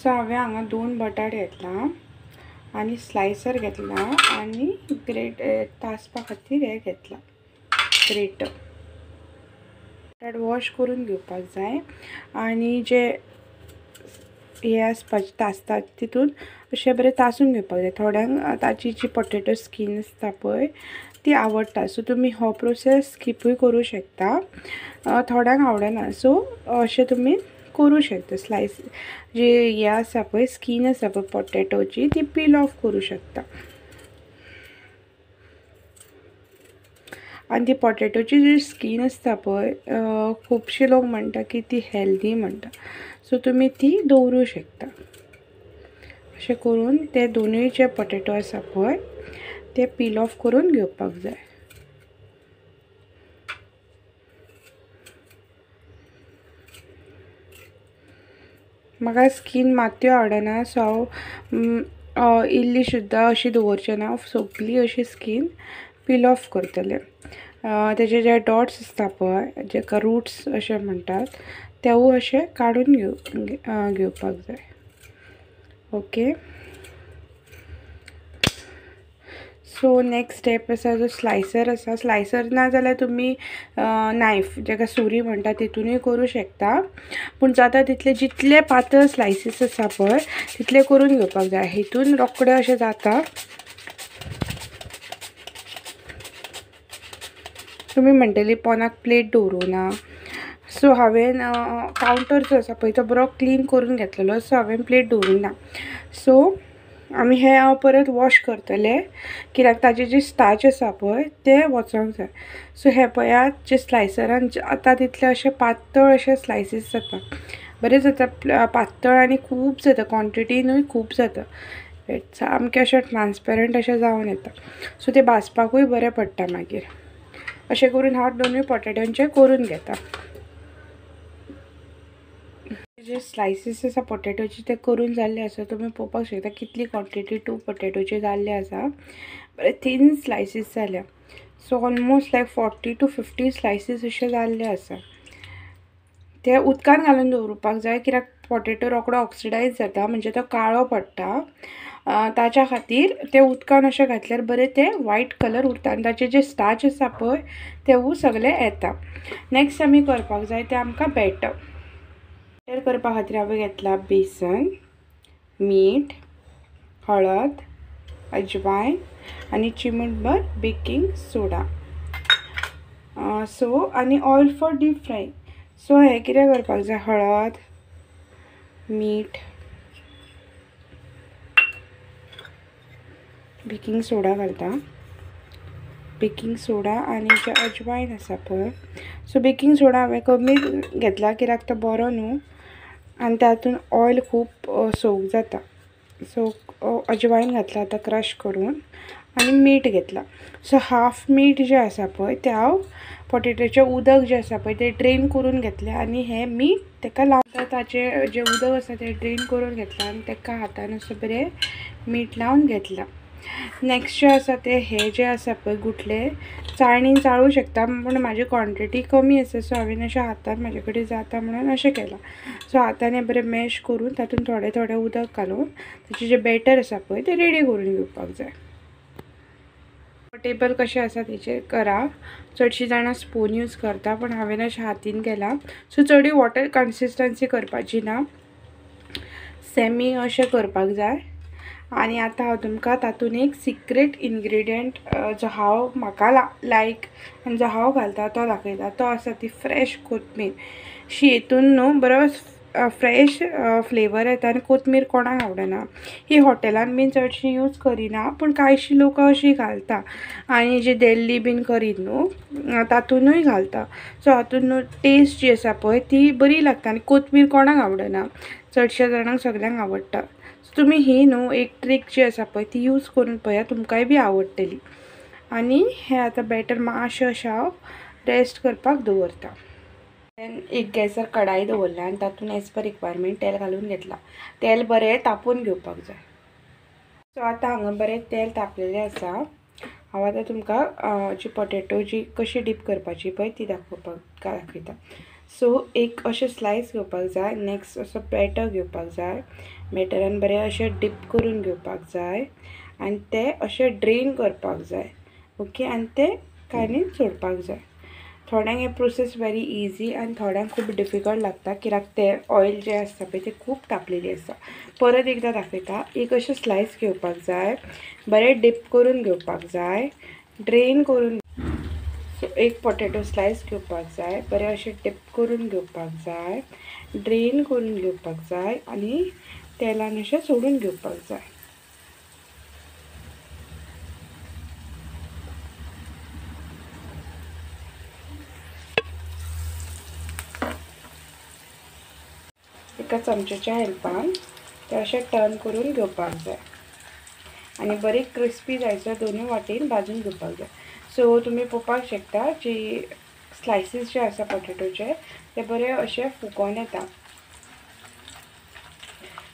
So हांवें हांगा 2 बटाट घेतला आनी स्लायसर घेतला आनी ग्रेट तासपा खातीर हें घेतला ग्रेटर। बटाट वॉश करून घेवपाक जाय आनी जे हे आसपाचे तासतात तितून अशें बरें तासून घेवपाक जाय। थोड्यांक ताची जी पोटेटो स्कीन आसता पळय ती आवडटा, सो तुमी हो प्रोसेस स्किपूय करूं शकता, थोड्यांक आवडना, सो अशें तुमी करूं शकता। स्लायस जे हे आसा पळय स्कीन आसा पळय पोटेटोची ती पील ऑफ करूं शकता। आनी ती पोटेटोची जी स्कीन आसता पळय खुबशे लोक म्हणटा की ती हेल्दी म्हणटा, सो तुमी ती दवरूं शकता। अशें करून ते दोनूय जे पोटेटो आसा पळय ते पील ऑफ करून घेवपाक जाय। म्हाका स्कीन मात्यो आवडना, सो हांव इल्ली सुद्दां अशी दवरचें ना, सगळी अशी स्कीन पील ऑफ करतलें। तेजे जे डॉट्स आसता पळय जेका रूट्स अशें म्हणटात तेवूय अशें काडून घेवपाक जाय। ओके, सो नेक्स्ट स्टेप आसा जो स्लायसर आसा। स्लायसर ना जाल्यार तुमी नायफ जेका सुरी म्हणटा तितूनय करूं शकता, पूण जाता तितले जितले पातळ स्लायसीस आसा पळय तितले करून घेवपाक जाय। हितून रोखडे अशें जाता। तुमी म्हणटली पोनाक प्लेट दवरूं ना, सो हांवें कावंटर जो आसा पळय तो बरो क्लीन करून घेतलेलो, सो हांवें प्लेट दवरूंक ना। सो आमी हें हांव परत वॉश करतलें कित्याक ताजे जे स्टार्च आसा पळय ते वचोंक जाय। सो हें पळयात जे स्लायसरान आतां तितले अशे पातळ अशे स्लायसीस जाता, बरें जाता पातळ आनी खूब जाता, क्वॉन्टिटीनूय खूब जाता, सामकें अशें ट्रान्सपेरंट अशें जावन येता। सो ते भाजपाकूय बरें पडटा मागीर। अशें करून हांव दोनूय पोटेटोंचे करून घेता। जे स्लायसीस आसा पोटेटोचे ते करून जाल्ले आसा, तुमी पळोवपाक शकता कितली क्वॉन्टिटी 2 पोटेटोचे जाल्ले आसा, बरे थीन स्लायसीस जाल्या। So almost like 40 to 50 slices अशे जाल्ले आसा। ते उदकान घालून दवरुपाक जाय कित्याक पोटेटो रोकडो ऑक्सिडायज जाता, म्हणजे तो काळो पडटा, ताच्या खातीर ते उदकान अशें घातल्यार बरें ते वायट कलर उरता आनी ताचे जे स्टार्च आसा पळय तेवूय सगळे येता। नेक्स्ट आमी करपाक जाय ते आमकां बॅटर। बॅटर करपा खातीर हांवें घेतला बेसन, मीठ, हळद, अजवायन आनी चिमूटभर बेकिंग सोडा, सो आनी oil for deep fry. So हें कितें करपाक जाय, हळद, मीठ, बेकिंग सोडा घालता, बेकिंग सोडा आनी जे अजवायन आसा पळय। सो बेकिंग सोडा हांवें कमी घेतला कित्याक तो बरो न्हू आनी तातूंत ऑयल खूब सोक जाता। सो अजवायन घातला आतां क्रश करून आनी मीठ घेतला। सो हाफ मीठ जें आसा पळय तें हांव पोटेटोचें उदक जें आसा पळय तें ड्रेन करून घेतलें आनी हें मीठ तेका लावता, ताचें जें उदक आसा तें ड्रेन करून घेतलां आनी तेका हातान अशें बरें मीठ लावन घेतलां। नेक्स्ट जें आसा तें हें जें आसा पळय गुठले चाळणीन चाळूं शकता, पूण म्हाजी क्वॉन्टिटी कमी आसा, सो हांवें अशें हातान म्हाजे कडेन जाता म्हणून अशें केलां। सो हातान हें बरें मॅश करून तातूंत थोडें थोडें उदक घालून ताचें जें बॅटर आसा पळय तें रेडी करून घेवपाक जाय। टेबल कशें आसा तेचेर करा, चडशीं जाणां स्पून यूज करता, पूण हांवें अशें हातीन केलां। सो चडूय वॉटर कन्सिस्टन्सी करपाची ना, सेमी अशें करपाक जाय। आनी आतां हांव तुमकां तातूंत एक सिक्रेट इन्ग्रिडियंट जो हांव म्हाका लायक आनी जो हांव घालता तो दाखयता। तो आसा ती फ्रेश कोथमीर। शी हितून न्हू बरो फ्रेश फ्लेवर येता आनी कोथमीर कोणाक आवडना। ही हॉटेलान बीन चडशी यूज करिना, पूण कांयशी लोक अशी घालता आनी जे देल्ली बीन करीत न्हू तातूनूय घालता। सो हातून न्हू टेस्ट जी आसा पळय ती बरी लागता आनी कोथमीर कोणाक आवडना, चडश्या जाणांक सगल्यांक आवडटा। सो तुमी ही न्हू एक ट्रीक जी आसा पळय ती यूज करून पळया, तुमकांय बी आवडटली। आनी हें आतां बॅटर मातशें अशें हांव रेस्ट करपाक दवरता। देन एक गॅसार कढाई दवरला आनी तातूंत एज पर रिक्वायरमेंट तेल घालून घेतलां। तेल बरें तापोवन घेवपाक जाय। सो आतां हांगा बरें तेल तापलेलें आसा। हांव आतां तुमकां जी पोटेटो जी कशी डीप करपाची पळय ती दाखोवपाक दाखयता। सो एक अशें स्लायस घेवपाक जाय, नेक्स्ट असो बॅटर घेवपाक जाय, बॅटरान बरें अशें डीप करून घेवपाक जाय आनी ते अशें ड्रेन करपाक जाय. ओके, आनी ते कायलीन सोडपाक जाय. थोड्यांक हे प्रोसेस वेरी इजी आनी थोड्यांक खूब डिफिकल्ट लागता कित्याक ते ऑयल जें आसता पळय तें खूब तापलेली आसता. परत एकदां दाखयता. एक अशें स्लायस घेवपाक जाय, बरें डीप करून घेवपाक जाय, ड्रेन करून. सो एक पोटेटो स्लायस घेवपाक जाय, बरें अशें डीप करून घेवपाक जाय, ड्रेन करून घेवपाक जाय आनी तेलान अशें सोडून घेवपाक जाय. एका चमच्याच्या हेल्पान ते अशें टर्न करून घेवपाक जाय आनी बरी क्रिस्पी जायसर दोनूय वाटेन भाजून घेवपाक जाय. सो तुमी पळोवपाक शकता जी स्लायसीस जे आसा पोटेटोचे ते बरे अशे फुगोन येता.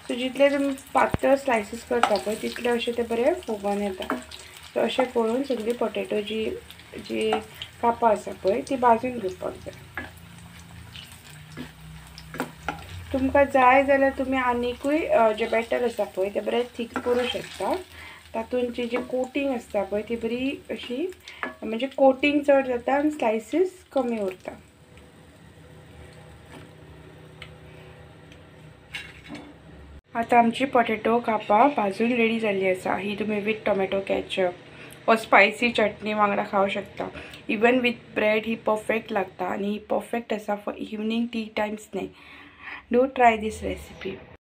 सो जितले तुमी पातळ स्लायसीस करता पळय तितले अशे ते बरे फुगोन येता. सो अशें करून सगळी पोटेटो जी जी कापां आसा पळय ती भाजून घेवपाक जाय. तुमकां जाय जाल्यार तुमी आनिकूय जे बॅटर आसा पळय ते बरें थीक करूं शकता. तातूंत जी कोटींग आसता पळय ती बरी अशी म्हणजे कोटींग चड जाता आनी स्लायसीस कमी उरता. आतां आमची पोटेटो कापां भाजून रेडी जाल्ली आसा. ही तुमी विथ टोमॅटो कॅचप वा स्पायसी चटणी वांगडा खावंक शकता. Even with bread he perfect लागता आनी ही परफेक्ट आसा for evening tea time snack. Do try this recipe.